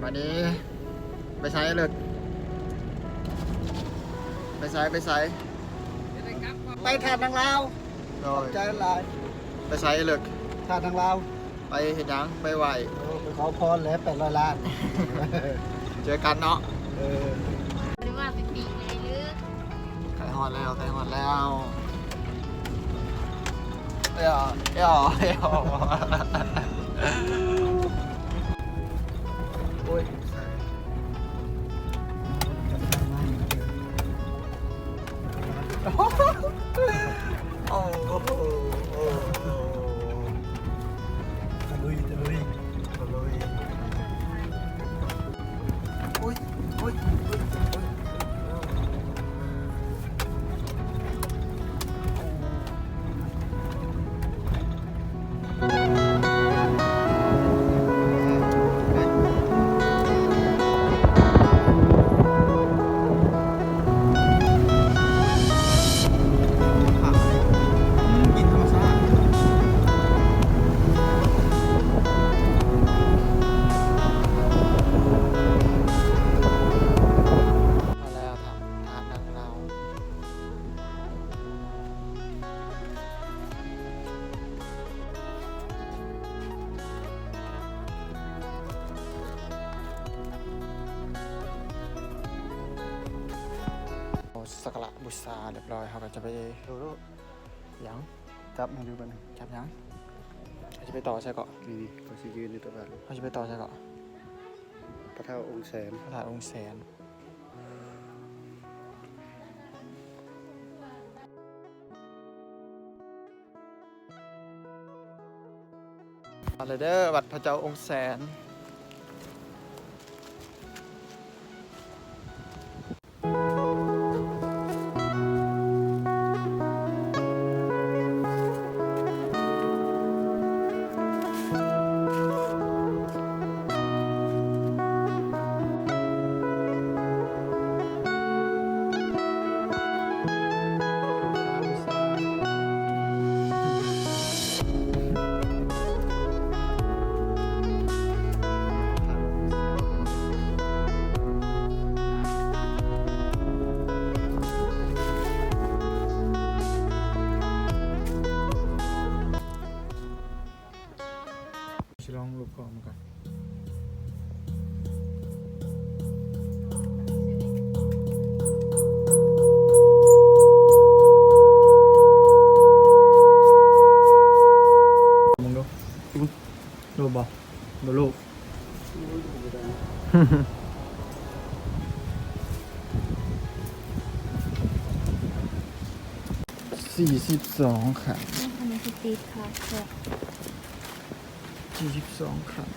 ບາດນີ້ໄປໃສເລິກ? ໄປໃສ ໄປໃສ? ໄປທາດນາງລາວ. ໂດຍ ຂອບໃຈຫຼາຍ. ໄປໃສເລິກ? ທາດນາງລາວ. ໄປເຮັດຫຍັງ? ໄປໄຫວ້. ໂອ້ ໄປຂໍພອນແຫຼະ ແປດຮ້ອຍລ້ານ. ເຈີກັນເນາະ. ເອີ ຫຼືວ່າໄປປີກໃຫຍ່ເລີຍ. ໃກ້ຮອດແລ້ວ ໃກ້ຮອດແລ້ວ. ເອີ ເອີ ເອີ ໂອ້ຍ. ໂອ້ໂຫ ໂອ້ໂຫ ຕະລຸຍ ຕະລຸຍ ຕະລຸຍ. ໂອ້ຍ ໂອ້ຍ ໂອ້ຍ ໂອ້ຍ. ສັກກາລະບູຊາຮຽບຮ້ອຍ ເຮົາກໍຈະໄປ ຫຍັງ? ຈັບໃຫ້ດູບັດນີ້. ຈັບຫຍັງ? ເຮົາຈະໄປຕໍ່ໃສເກາະ? ນີ້ໆ ຂ້ອຍຊິຢືນຢູ່ຕະຫຼາດ. ເຮົາຈະໄປຕໍ່ໃສເກາະ? ພະທາດອົງແສນ ພະທາດອົງແສນ. ມາແລ້ວເດີ ວັດພະເຈົ້າອົງແສນ. ຊິລອງລົບກ້ອງມັນກ່ອນ. ເບິ່ງດູ. ລົບບໍ່? ບໍ່ລົບ. ສີ່ສິບສອງຂັ້ນ. ອັນນີ້ຄືຕິດຄັກແທ້. ສີ່ສິບສອງຂັ້ນ.